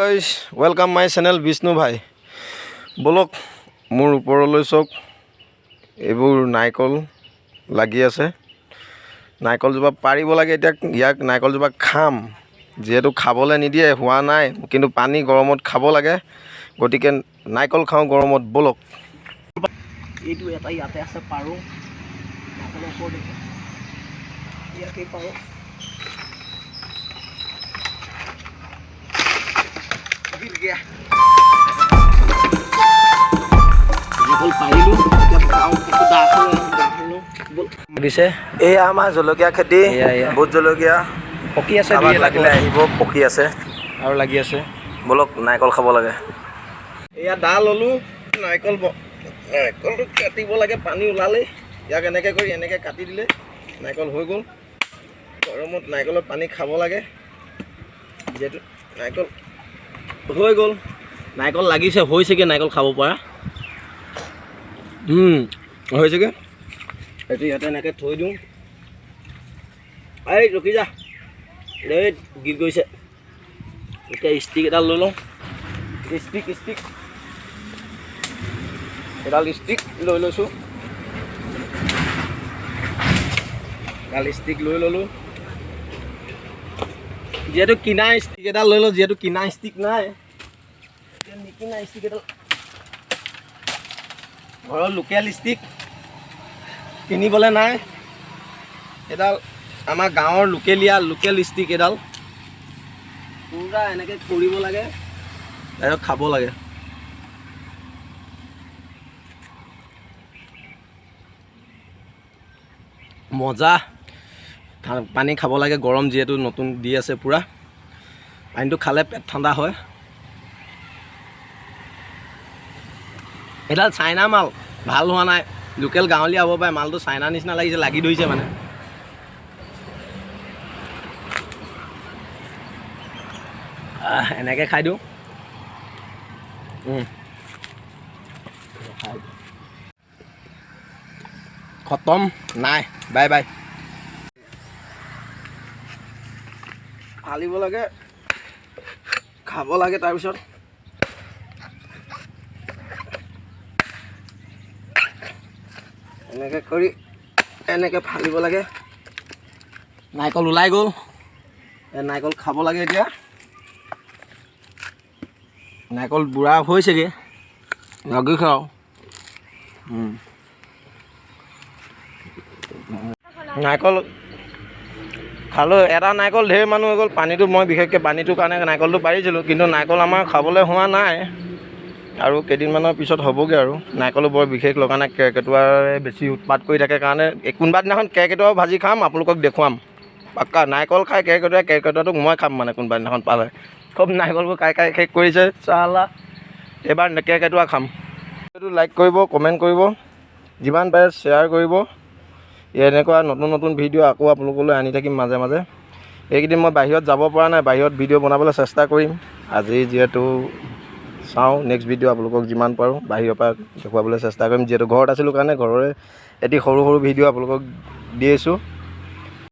Guys, welcome my channel Bishnu ভাই। ব'লক, মোৰ ওপৰলৈ চাওক। এইবোৰ নাৰিকল লাগি আছে। নাৰিকলজোপা পাৰিব লাগে এতিয়া। ইয়াক নাৰিকলজোপা খাম। যিহেতু খাবলৈ নিদিয়ে, হোৱা নাই, কিন্তু পানী গৰমত খাব লাগে। গতিকে নাৰিকল খাওঁ গৰমত, ব'লক। এইটো এটা ইয়াতে আছে। পাৰোঁ, নাৰিকলৰ ওপৰত দেখোঁ, ইয়াতে পাৰোঁ। নাৰিকল পাৰিলোঁ, এতিয়া গাঁও দাখন দাখন ব'ল। দিছে। এয়া আমাৰ জলকীয়া খেতি। এয়া, এয়া। ভোট জলকীয়া। পকি আছে। কাৰোবাক দুই এটা লাগিলে আহিব, পকি আছে। আৰু লাগি আছে। ব'লক, নাৰিকল খাব লাগে। এয়া দা ল'লোঁ। নাৰিকল নাৰিকলটো কাটিব লাগে। পানী ওলালেই ইয়াক এনেকৈ কৰি এনেকৈ কাটি দিলে নাৰিকল হৈ গ'ল। গৰমত নাৰিকলৰ পানী খাব লাগে। যিহেতু নাৰিকল হৈ গ'ল, নাৰিকল লাগিছে, হৈছেগৈ নাৰিকল খাব পৰা হৈছেগৈ। এইটো ইয়াতে এনেকৈ থৈ দিওঁ। এই ৰখি যা, এই গীত গৈছে। এতিয়া ষ্টিক এডাল লৈ লওঁ। ষ্টিক ষ্টিক এডাল ষ্টিক লৈ লৈছোঁ। এডাল ষ্টিক লৈ ল'লোঁ। যিহেতু কিনা ষ্টিক এডাল লৈ লওঁ, যিহেতু কিনা ষ্টিক নাই। এতিয়া নিকিনা ষ্টিক এডাল, ঘৰৰ লোকেল ষ্টিক, কিনিবলৈ নাই। এডাল আমাৰ গাঁৱৰ লোকেলীয়া লোকেল ষ্টিক এডাল পূৰা এনেকৈ কৰিব লাগে, তাৰপিছত খাব লাগে। মজা। পানী খাব লাগে। গৰম যিহেতু নতুন দি আছে পূৰা, পানীটো খালে পেট ঠাণ্ডা হয়। এডাল চাইনা মাল, ভাল হোৱা নাই। লোকেল গাঁৱলীয়া হ'ব পাৰে, মালটো চাইনা নিচিনা লাগিছে, লাগি ধৰিছে মানে। এনেকৈ খাই দিওঁ। খতম নাই, বাই বাই। ফালিব লাগে, খাব লাগে। তাৰপিছত এনেকৈ কৰি এনেকৈ ফালিব লাগে। নাৰিকল ওলাই গ'ল। এই নাৰিকল খাব লাগে এতিয়া। নাৰিকল বুঢ়া হৈছেগৈ, লাগিছে আৰু। নাৰিকল খালোঁ এটা নাৰিকল, ঢেৰ মানুহ হৈ গ'ল। পানীটো মই বিশেষকৈ পানীটোৰ কাৰণে নাৰিকলটো পাৰিছিলোঁ, কিন্তু নাৰিকল আমাৰ খাবলৈ হোৱা নাই। আৰু কেইদিনমানৰ পিছত হ'বগৈ। আৰু নাৰিকলো বৰ বিশেষ লগা নাই। কেৰ্কেটুৱাই বেছি উৎপাত কৰি থাকে কাৰণে। এই কোনোবা দিনাখন কেৰ্কেটুৱাও ভাজি খাম, আপোনালোকক দেখুৱাম পাক্কা। নাৰিকল খাই কেৰ্কেটুৱাই, কেৰ্কেটুৱাটোক মই খাম মানে কোনোবা দিনাখন পালে। খুব নাৰিকলবোৰ খাই খাই শেষ কৰিছে চালা। এইবাৰ কেৰ্কেটুৱা খাম। এইটো লাইক কৰিব, কমেণ্ট কৰিব, যিমান পাৰে শ্বেয়াৰ কৰিব। এনেকুৱা নতুন নতুন ভিডিঅ' আকৌ আপোনালোকলৈ আনি থাকিম মাজে মাজে। এইকেইদিন মই বাহিৰত যাব পৰা নাই, বাহিৰত ভিডিঅ' বনাবলৈ চেষ্টা কৰিম। আজি যিহেতু চাওঁ, নেক্সট ভিডিঅ' আপোনালোকক যিমান পাৰোঁ বাহিৰৰ পৰা দেখুৱাবলৈ চেষ্টা কৰিম। যিহেতু ঘৰত আছিলোঁ কাৰণে ঘৰৰে এটি সৰু সৰু ভিডিঅ' আপোনালোকক দি আছোঁ।